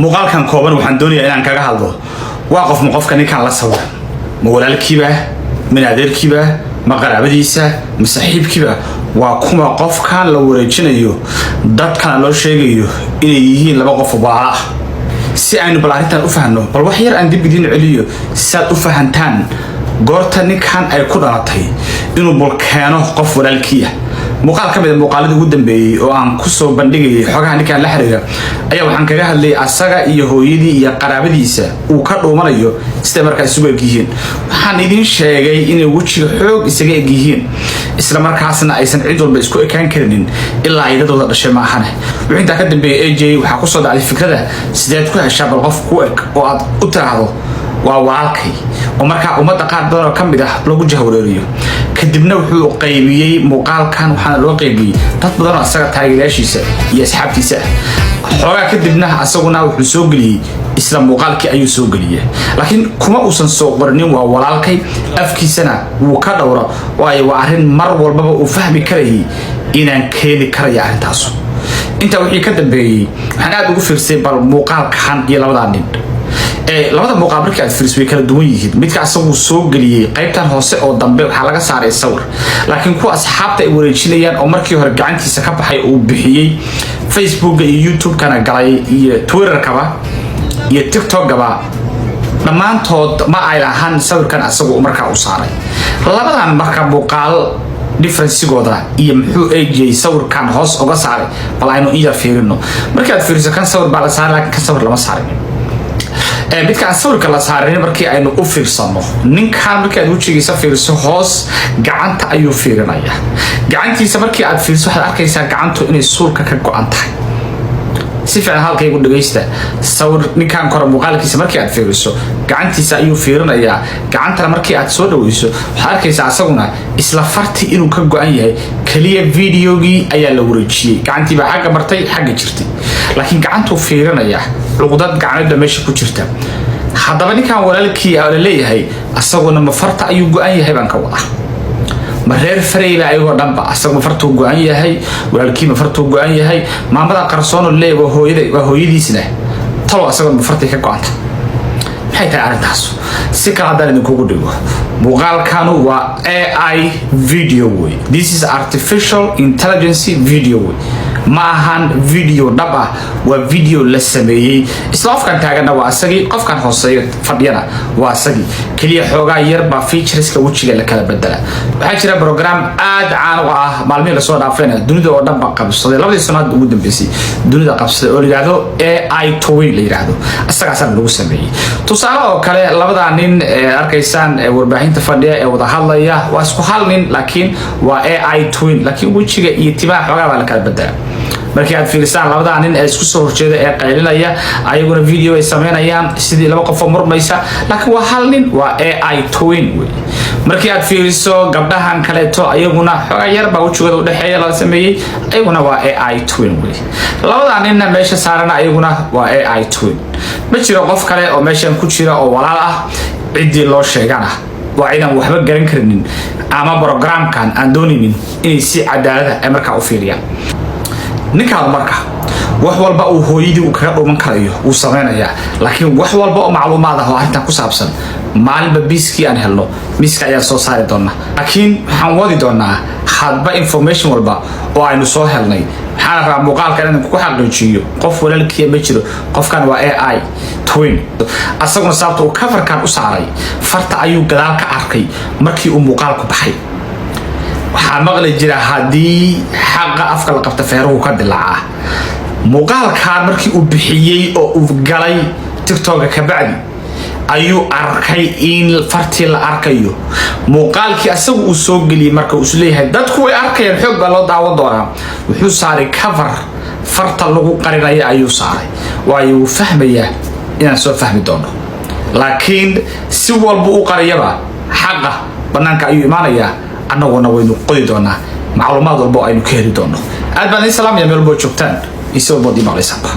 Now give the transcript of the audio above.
Muuqaalkan kooban waxaan doonayaa inaan kaga hadlo waa qofma qofka ninkan la sawiran. Ma walaalkiiba, min adeerkiiba, ma qaraabadiisa, ma saaxiibkiiba? Waa kuma qofkan la wareejinayo, dadkana loo sheegayo inay yihiin laba qof oo walaalo ah? Si aynu bal arrintan u fahno, bal wax yar aan dib idiin celiyo si aad u fahantaan goorta ninkan ay ku dhalatay inuu bal keeno qof walaalkiiah. Muuqaal ka mid a muuqaaladii ugu dambeeyey oo aan kusoo bandhigayay xogaha ninkan la xiriira ayaa waxaan kaga hadlayay asaga iyo hooyadii iyo qaraabadiisa uu ka dhuumanayo siday markaa isugu eg yihiin. Waxaan idiin sheegay inay wejiga xoog isaga eg yihiin, isla markaasna aysan cid walba isku ekaan karinin ilaa ay dad wada dhashay maahane. Wixii intaa ka dambeeyay, AJ waxaa kusoo dhacday fikrada: sideed ku heshaa bal qof ku eg oo aad u tiraahdo waa walaalkay, oo markaa ummadda qaar badan oo ka mid ah lagu jahwareeriyo? Kadibna wuxuu qaybiyey muuqaalkan, waxaana loo qaybiyey dad badan oo asaga taageerayaashiisa iyo asxaabtiisa ah. Xoogaa kadibna asaguna wuxuu soo geliyey, isla muuqaalkii ayuu soo geliyey, laakiin kuma uusan soo qorinin "waa walaalkay". Afkiisana wuu ka dhowra, waayo waa arrin mar walbaba uu fahmi karayay inaan keeni karaya arrintaasu. Intaa wixii ka dambeeyey waxaan aad ugu fiirsay bal muuqaalkan iyo labadaa nin. Labada muuqaal markii aad fiiriso way kala duwan yihiin. Midka asagu soo geliyey, qaybtan hoose oo dambe waxaa laga saaray sawir, laakiin kuwa asxaabta ay wareejinayaan oo markii hore gacantiisa ka baxay, uu bixiyey, Facebooka iyo YouTube-kana galay iyo Twitterkaba iyo TikTokgaba, dhammaantood ma ay lahan sawirkan asagu markaa u saaray. Labadan marka muuqaal differencigooda iyo muxuu AJ sawirkan hoos uga saaray, bal aynu in yar fiirino. Markii aad fiiriso, kan sawir baa la saaray, laakiin kan sawir lama saarin. Midkaan sawirka la saarin markii aynu u fiirsano ninkan, markii aad wejigiisa fiiriso, hoos gacanta ayuu fiirinayaa. Gacantiisa markii aad fiiriso, waxaad arkaysaa gacantu inay suulka ka go-an tahay. Si fiican halkaygu dhagaysta. Sawir ninkan kore muuqaalkiisa markii aad fiiriso, gacantiisa ayuu fiirinayaa. Gacantana markii aad soo dhaweyso, waxaad arkaysaa asaguna isla farti inuu ka go-an yahay. Keliya videogii ayaa la wareejiyey, gacantii baa xagga martay, xagga jirtay, laakiin gacantuu fiirinayaa, cuqdad gacmeed baa meesha ku jirta. Haddaba ninkan walaalkii la leeyahay asaguna ma farta ayuu go-an yahay baan ka wadaa? Ma reer fareyba ayagoo dhanba? Asaga ma fartuu go-an yahay? Walaalkii ma fartuu go-an yahay? Maamada qarsoon oo leeyahay waa hooyada, waa hooyadiisna, talow asagoo ma fartay ka go-anta? Maxay tahay arrintaas? Si kale haddaan idinkugu dhigo, muuqaalkanu waa AI video wey. This is artificial intelligence video wey, ma ahan video dhab ah, waa video la sameeyey. Isla qofkan taaganna waa asagii, qofkan hooseeyo fadhiyana waa asagii. Keliya xoogaa yar baa featureska wejiga la kala bedela. Waxaa jira program aad caan u ah, maalmihii lasoo dhaafayna dunida oo dhan ba qabsaday, 2dii sano hadda ugu dambeysay dunida qabsaday, oo la yidhaahdo AI Twin la yidhaahdo. Isagaasaana lagu sameeyey. Tusaale oo kale, labadaa nin ee arkaysaan ee warbaahinta fadhiya ee wada hadlaya waa isku hal nin, laakiin waa AI twin, laakiin wejiga iyo timaha xoogaa baa la kala bedela. Markii aad fiirisaan labadaa nin ee isku soo horjeeda ee qaylinaya, ayaguna video ay sameynayaan sidii laba qof oo murmaysa, laakiin waa hal nin, waa AI twin wey. Markii aad fiiriso gabdhahan kaleeto, ayaguna xoogaa yar baa wejigooda udhexeeya la sameeyey, ayaguna waa AI twin wey. Labadaa ninna meesha saarana ayaguna waa AI twin. Ma jiro qof kale oo meeshan ku jira oo walaal ah. Ciddii loo sheegana waa ciidan waxba garan karinin ama programkan aan doonaynin inay si cadaalada ay markaa u fiiriyaan. Ninkaan marka wax walba uu hooyadii uu kaga dhuuman karayo wuu samaynayaa, laakiin wax walba oo macluumaad ah oo arrintan ku saabsan, maalinba biiskii aan helno miiska ayaan soo saari doonaa. Laakiin waxaan wadi doonaa hadba information walba oo aynu soo helnay. Waxaana rabaa muuqaalkan inaan ku xaqiijiyo qof walaalkiya ma jiro. Qofkan waa AI twin. Asaguna sababta uu coverkan u saaray, farta ayuu gadaal ka arkay markii uu muuqaalku baxay. Waxaa maqli jira haddii xaqa afka la qabta feeruhu ka dilaacaa. Muuqaalkan markii uu bixiyey oo uu galay TikToka kabacdi ayuu arkay in fartii la arkayo. Muuqaalkii asagu uu soo geliyey marka uu isleeyahay dadku way arkayaan, xoog baa loo daawan doonaa, wuxuu saaray cover farta lagu qarinaya ayuu saaray, waayo wuu fahmayaa inaan soo fahmi doono. Laakiin si walba u qariyaba, xaqa banaanka ayuu imaanayaa, annaguna waynu qodi doonaa macluumaad walba oo aynu ka heli doono. Aad baan idiin salaamaya meel walbo joogtaan iyo si walbood ii maqlaysaanba.